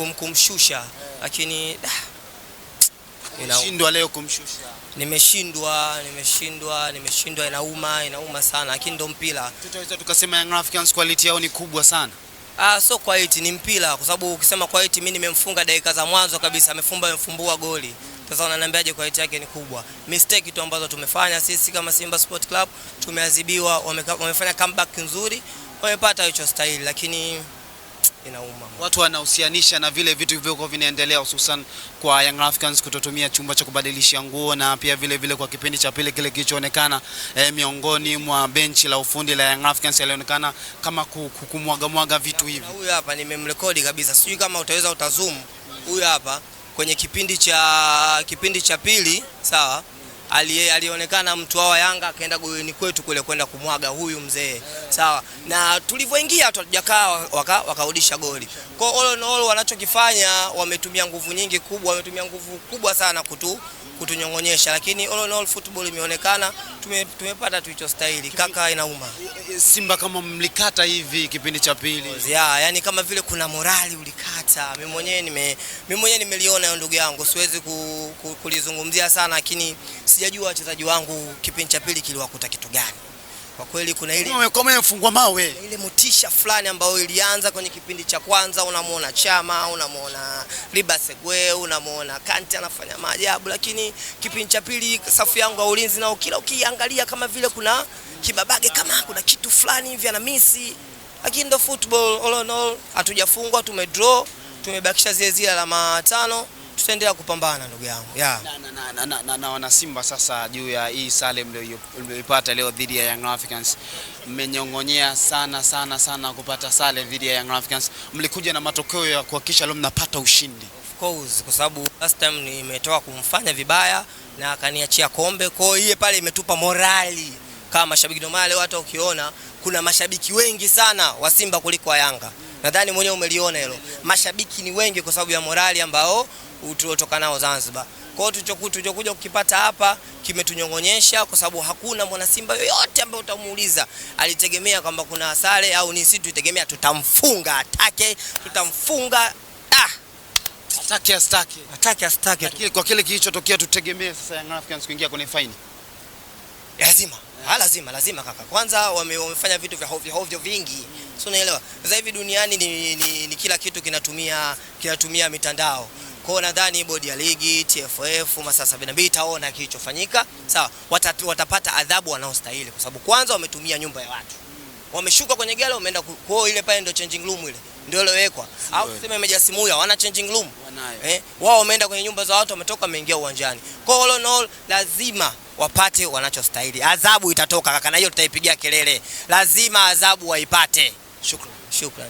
Kumshusha, lakini Shindwa leo kumshusha. Nimeshindwa, nimeshindwa, nimeshindwa, inauma, inauma sana, lakini ndo mpira. Tutaweza tukasema Young Africans quality yao ni kubwa sana. Ah, so quality ni mpira, kwa sababu ukisema quality, mimi nimemfunga dakika za mwanzo kabisa, amefumba, amefumbua goli. Sasa unaniambiaje quality yake ni kubwa? Mistake tu ambazo tumefanya sisi kama Simba Sport Club, tumeadhibiwa, wamefanya comeback nzuri, wamepata hicho stahili, lakini inauma. Watu wanahusianisha na vile vitu vilivyokuwa vinaendelea, hususan kwa Young Africans kutotumia chumba cha kubadilishia nguo na pia vile vile kwa kipindi cha pili kile kilichoonekana miongoni mwa benchi la ufundi la Young Africans alionekana kama kumwaga mwaga vitu hivi. Huyu hapa nimemrekodi kabisa, sijui kama utaweza utazoom. Huyu hapa kwenye kipindi cha pili, sawa, alionekana mtu wa Yanga akaenda golini kwetu kule kwenda kumwaga huyu mzee, sawa. Na tulivyoingia tu hatujakaa wakarudisha goli. Kwa all in all, wanachokifanya wametumia nguvu nyingi kubwa, wametumia nguvu kubwa sana kutunyong'onyesha, lakini all in all football imeonekana tumepata tulichostahili. Kaka, inauma. Simba kama mlikata hivi kipindi cha pili. Ya, yani kama vile kuna morali ulikata. Mimi mwenyewe nimeliona hiyo, ndugu yangu, siwezi kulizungumzia sana, lakini sijajua wachezaji wangu kipindi cha pili kiliwakuta kitu gani. Kwa kweli kuna ile Kama imefungwa mawe. Ile motisha fulani ambayo ilianza kwenye kipindi cha kwanza, unamuona Chama, unamuona Libasse Gueye, unamuona Kante anafanya maajabu, lakini kipindi cha pili safu yangu ya ulinzi nao kila ukiangalia kama vile kuna kibabage, kama kuna kitu fulani hivi ana miss, lakini ndo football. All in all hatujafungwa, tumedraw, tumebakisha zile zile alama 5, tutaendelea kupambana, ndugu yangu, yeah. Na wana Simba sasa, juu ya hii sare mlioipata leo dhidi ya Young Africans, mmenyong'onyea sana sana sana kupata sare dhidi ya Young Africans. Mlikuja na matokeo ya kuhakikisha leo mnapata ushindi. Of course, kwa sababu last time nimetoka kumfanya vibaya na akaniachia kombe. Kwa hiyo ile pale imetupa morali kama mashabiki. Ndio maana leo hata ukiona kuna mashabiki wengi sana wa Simba kuliko wa Yanga. Nadhani mwenyewe umeliona hilo. Mashabiki ni wengi kwa sababu ya morali ambao tuliotoka nao Zanzibar. Kwa hiyo tulichokuja kukipata hapa kimetunyong'onyesha, kwa sababu hakuna mwana Simba yoyote ambaye utamuuliza alitegemea kwamba kuna sare au ni sisi tulitegemea tutamfunga, atake tutamfunga. Ah, Atake astake. Atake astake. Lakini kwa kile kilichotokea, tutegemee sasa Young Africans kuingia kwenye faini. Lazima. Ah, lazima, lazima kaka. Kwanza wamefanya vitu vya hovyo hovyo vingi. Sio, unaelewa? Sasa hivi duniani ni kila kitu kinatumia mitandao. Kwa hiyo nadhani bodi ya ligi, TFF, masaa 72 itaona kilichofanyika. Sawa, watapata adhabu wanaostahili kwa sababu kwanza wametumia nyumba ya watu. Wameshuka kwenye gari wameenda kwa hiyo ile pale ndio changing room, ile ndio iliyowekwa. Au tuseme Meja Simuya wana changing room. Wanayo. Eh, wao wameenda kwenye nyumba za watu, wametoka, wameingia uwanjani. Kwa hiyo all in all lazima wapate wanachostahili. Adhabu itatoka kaka, na hiyo tutaipigia kelele. Lazima adhabu waipate. Shukrani. Shukrani.